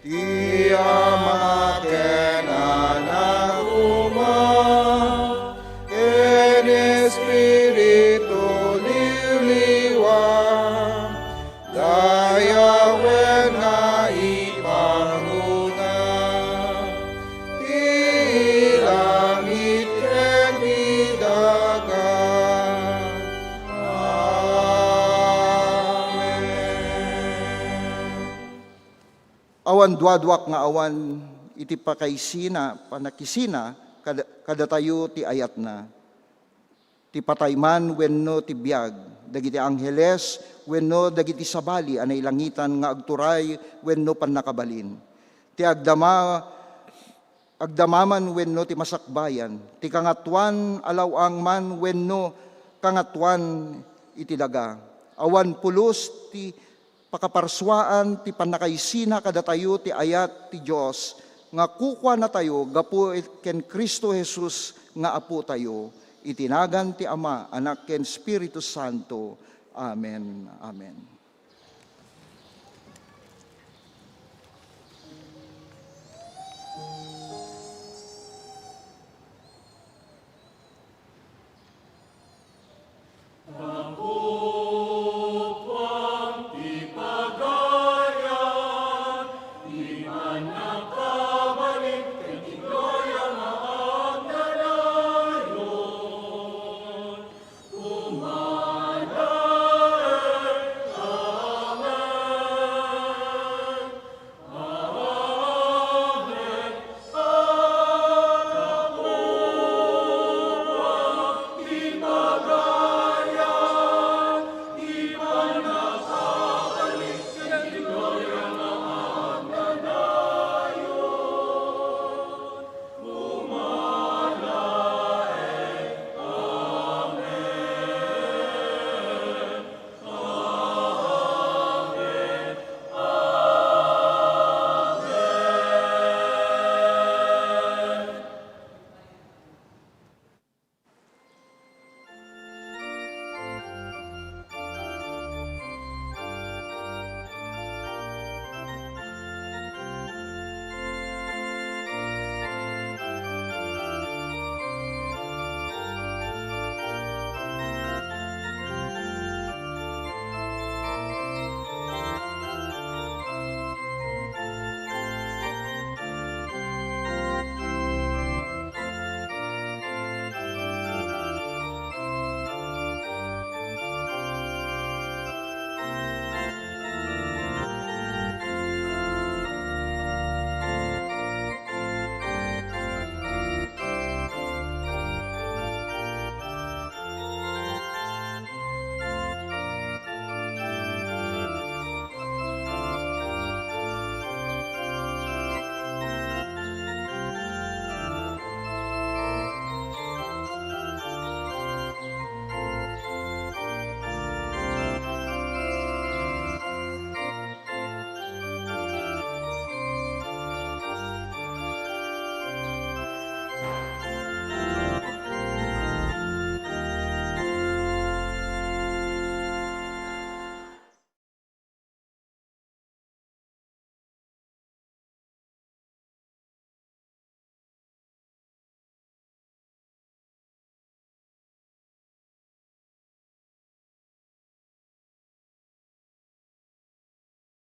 Ti Ama ken Anak koma ken Espiritu Liwliwa, dayawen nga ipangguna ti langit ken ti daga. Amen. Awan duaduak nga awan iti pakaisina, panakisina kad-, kadatayo ti ayatna. Ti patay man wenno ti biag, dagiti angheles wenno dagiti sabali a nailangitan nga agturay wenno pannakabalin. Ti agdama, agdama man wenno ti masakbayan, ti kangatoan a law-ang man wenno kangatoan iti daga. Awan pulos ti pakaparsuaan ti pannakaisina kadatayo ti ayat ti Dios nga kukuanatayo gapu ken Cristo Jesus nga Apotayo, iti nagan ti Ama, Anak, ken Espiritu Santo. Amen. Amen.